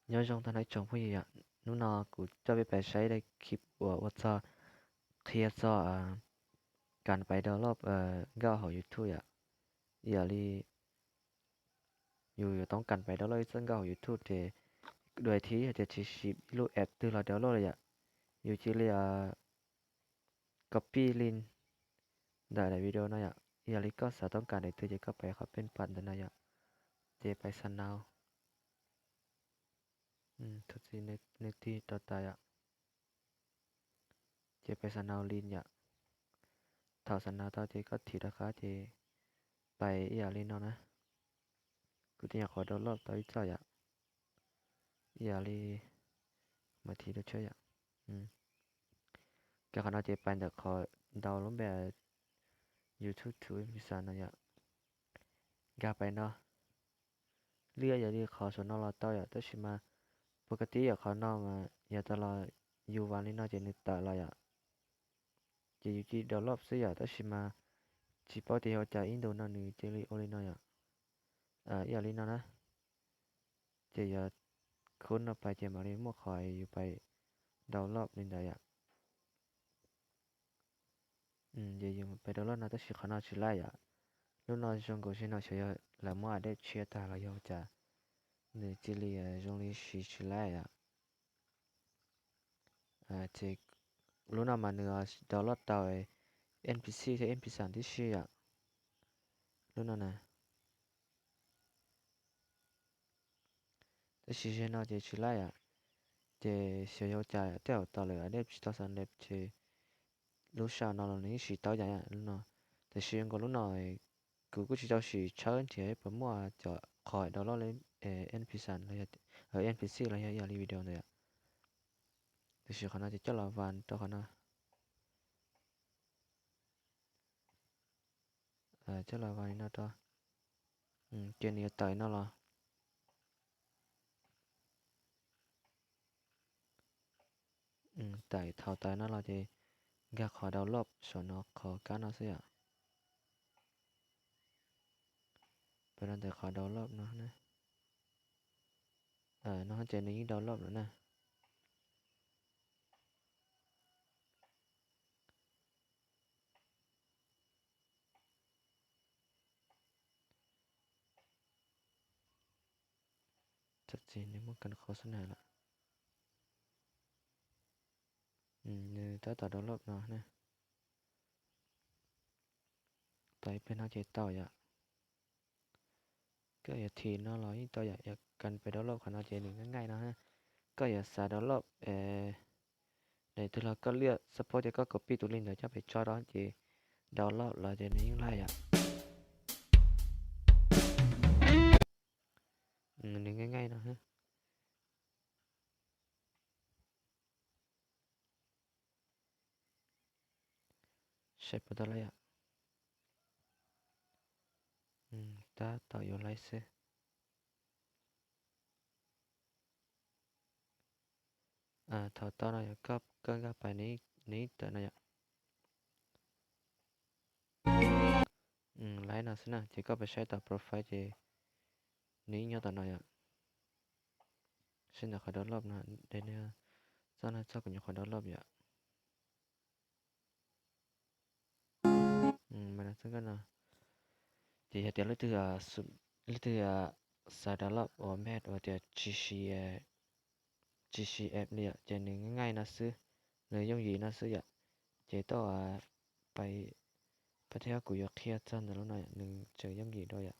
Nyob zoo tag nrho ib tsoom phooj ywg yom, hnub no kuv coj peb pais saib daim clip uas ua txog, qhia txog kas pais download nkauj hauv YouTube yom. Ib yam li yus yuav toob kas pais download ib txoj nkauj hauv YouTube ces dua thib yog tias tsis siv ib lub app twg los download li yom, yus cia li copy link ntawm daim video no yom. Ib yam li koj xav toob kas daim twg ces koj pais qhov peb pam ntawm no yom, ces pais xav nau, thov txim, nws tig rau tas yom. Ces pais xav nau link yom. Thaum xav nau tau ces koj thim rov qab ces pais ib yam li no na. Kuv twb nyuam qhuav download tau ib txoj yom. Ib yam li, mam thim rau tsheb yom. Nkag qhov no ces pais ntawm qhov ntau lub npe YouTube to MP three no yom. Nkag pais no, liab yam li qhov saum no los tau yom, tab sis mas pus kab tib yam qhov no mas yog tas los yus vas li no ces nws tawm los yom. Ces yus cia li download xwb yom, tab sis mas tsis paub tias yog ua cas ib ntus no nws cia li ua li no yom. Ib yam li no na, ces yog khub no pais ces mam li muaj qhov yus pais download li ntawd yom. Ces yus pais download no tab sis qhov no tsis laib yom. Lub no zoo nkaus li no xyov yog lawv muab update tshiab tag los yog cas nws cia li zoo li siv tsis laib yom. Ces lub no mas nws download tau MP six thiab MP three tib si yom. Lub no na, tab sis zeg no ces tsis laib yom. Ces xyov yog cas tej zaum tas lawm update tsis tau xav lem ces lub sij hawm no los nws yeej siv tau yam lub no. Tab sis zoo nkaus lub no kuv kuj tsis tau sim tshawb nrhiav puas muaj cov qhov download MP three los yog MP six los yog ib yam li video ntawd yom. Tab sis qhov no ces coj los vas rau qhov no. Coj los vas li no rau, ces nws yuav tawm no los. Tawm, thaum tawm no los ces nkag qhov download saum no qhov kab no xwb yom. Pab no ntawm qhov download no na. No ces nws yeej download lawm na. Txawm txij nws muaj kas qhov xwb na lawm. Nws tab tom download no na. Tau ib pliag no ces tau yom. Koj yuav thim no los yeej tau yom, yuav kas pais download qhov no ces nws nqaij nqaij no. Koj yuav xav download daim twg los koj liaj, suppose tias koj copy tus link ntawd coj pem tso rau ces download los ces nws yeej laij yom. Nws nqaij nqaij no. Saib puas tau laij yom. Tab tom yuav laij xwb. Thaum tau no yog koj nkag pais nws ib tawm no yom. Laij no xwb na, ces koj pais saib tom profile ces nws ib nyob tom no yom. Saib ntawm qhov download no, txoj no txoj kuv nyuam qhuav download yom. Mas no, ces yog tias leej twg xav download uas mej uas tias tsis siv app li yom, ces nws nqaij no xwb, nws yooj yim no xwb yom. Ces tau pab thiab kuv yuav qhia txog ntawm lub no yom, nws tseem yooj yim dua yom.